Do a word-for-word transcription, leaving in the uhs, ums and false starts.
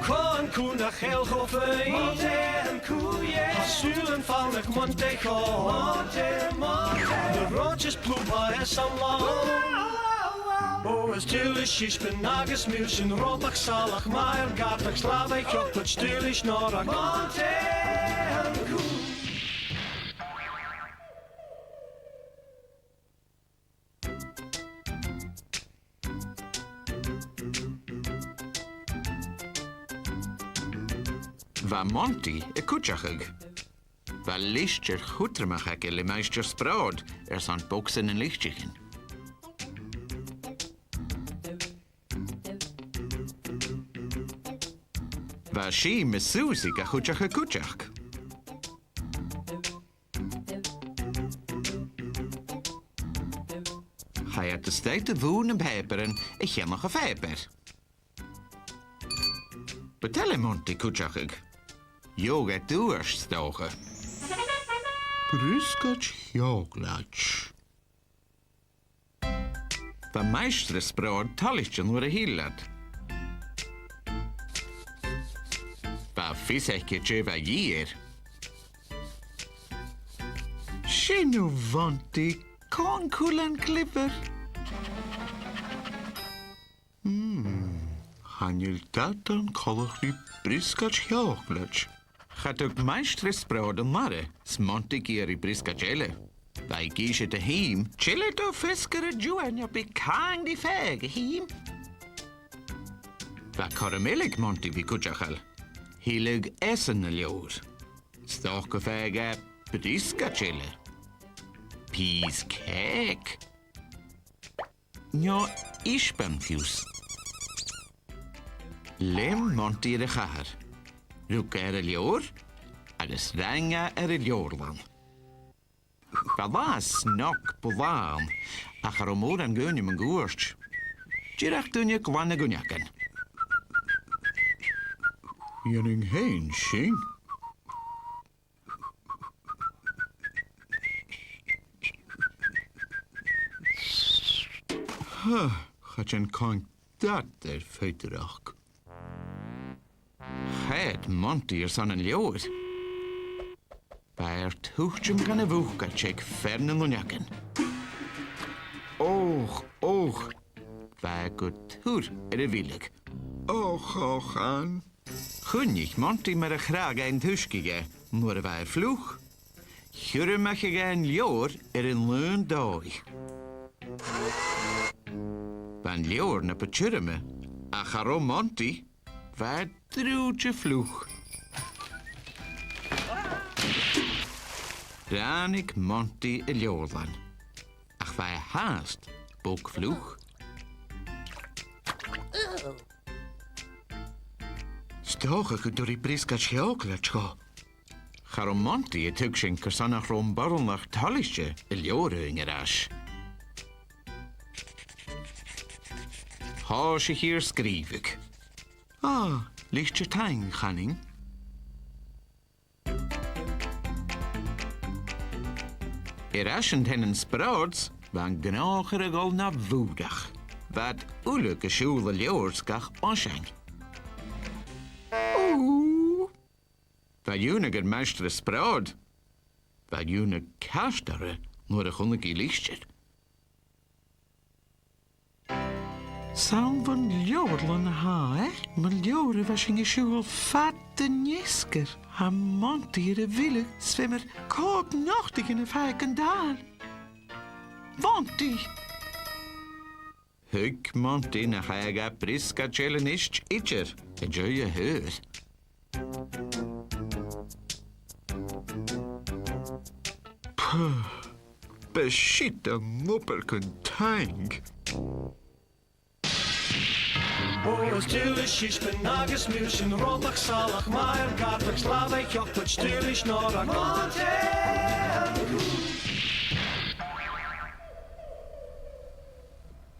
Cò an cù nach eil cho fine? Tha sùilean fàileadh Montaidh cho. Na ròites plùmach air san là. Bò is tuile is sisbean agus mìlsean, robach salach, maor, gàrradh, slàbhadh, teòclaid, stuaghail is Nòrach. Montaidh an cù. Bha Montaidh a' cuideachadh. Bha litir chudromach aige le Maighstir Sprout airson bogsa nan litrichean. Bha Sìm is Susie ga cuideachadh cuideachd. Chaidh iad a-steach do bhùth nam pàipearan a cheannach a' phàipeir. Bu toil le Montaidh cuideachadh. Gheibh e duais, 's dòcha. Briosgaid cheòclaid. Bha Maighstir Sprout toilichte nuair a thill iad. Bha fios aice dè bha a dhìth air. Sin thu, a Mhontaidh, cò an cuilean cliobhair. Mm, chan eil dad an coltach ri briosgaid cheòclaid. Cha tug Maighstir Sprout an aire, 's Montaidh ag iarraidh briosgaid eile. Bha e ag innse do Shìm, "Tillidh do feasgar an-diugh, no bidh cànan ri fàgadh, a Shìm." Bha cothrom eile aig Montaidh bhith cuideachail. Thilleadh esan an leabhar. 'S dòcha gum fàg e briosgaid eile. Pìos cèic. No isbean fiù 's. Leum Montaidh air a' chathair. Rug e air an leabhar agus rinn e air an leabharlann. Bha latha snog blàth ann, ach cha robh mòran dhaoine mun cuairt. Dìreach daoine glan ag uinneagan. Dhèanainn fhèin sin. Huh, cha dèan cànan dad air foighidneachd. Choimhead Montaidh airson an leabhair. Bha e air tuiteam dhan a' bhucaid aig fear nan uinneagan. Och, och. Bha e gu tur air a mhilleadh. Och, och, Ann. Chunnaic Montaidh mar a chrath e an t-uisge dheth nuair a bha e fliuch. Thiormaicheadh e an leabhar air an aon dòigh. Bha an leabhar na bu tioram, ach cha robh Montaidh, bha e drùidte fliuch. Ràinig Montaidh an leabharlann, ach bha e fhathast bog fliuch. 'S dòcha gun toir i briosgaid cheòclaid dhomh. Cha robh Montaidh a' tuigsinn carson nach robh am boireannach toilichte an leabhar fhaighinn air ais. Thòisich i air sgrìobhadh. Ah, litir taing, chanainn. Air ais an teine Sprout, bha an gnothach air a dhol na bhùrach. Bha iad uile a' siubhal an leabhar 's gach oisean. Ù! Bha iongnadh air Maighstir Sprout. Bha iongnadh ceart oirre nuair a chunnaic i an litir. 'S ann bhon leabharlann a tha e, mo leabhar a bha sinn a' siubhal fad an fheasgair. Tha Montaidh air a mhilleadh 's feumar còig notaichean a phàigheadh an dàil. Montaidh! Thuig Montaidh nach fhàg e briosgaid eile a-nis idir, an dèidh a shaothair. Puh, b' e siud an obair gun taing. Bò is tuile is sisbean agus mìlsean, robach salach, maor, gàrradh, slàbhadh, teòclaid, stuaghail is Nòrach. Montaidh!